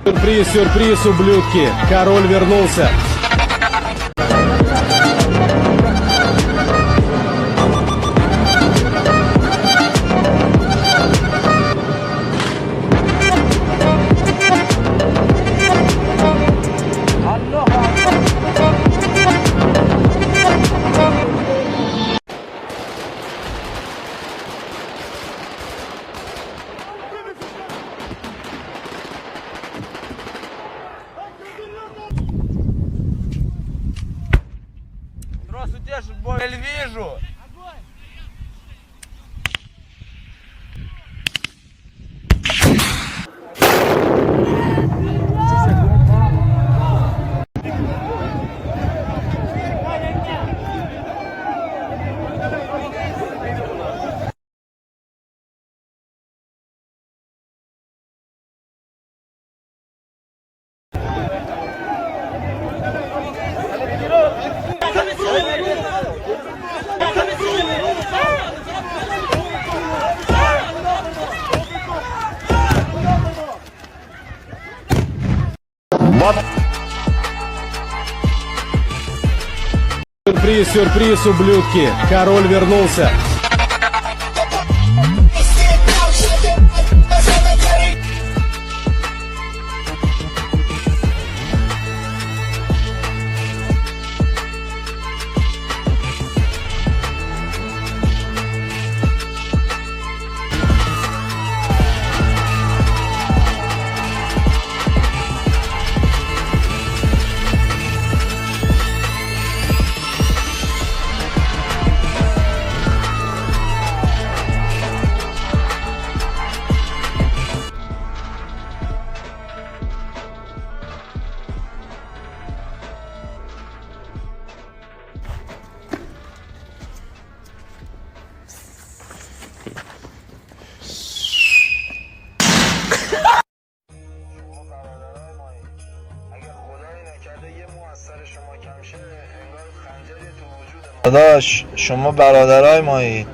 Сюрприз, сюрприз, ублюдки! Король вернулся! Трос удержит бой. Вижу. Сюрприз, сюрприз, ублюдки! Король вернулся! داداش، شما برادرای مایید.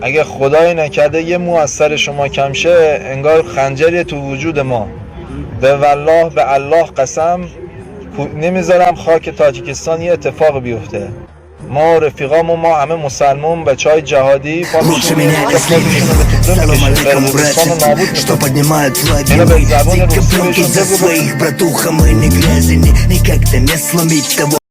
اگه خدایی نکرده یه مو از سر شما کم شه، انگار خنجری تو وجود ما. به والله، به الله قسم، نمیذارم خاک تاجیکستان یه اتفاق بیفته. ما رفیقامون، ما همه مسلمون، بچه های جهادی پا Лучше میشیم меня не слышно. Салам алейкум, братья, что поднимают флаги. Мы дико прям тут за своих, братуха. Мы не грязи, никогда не сломить того.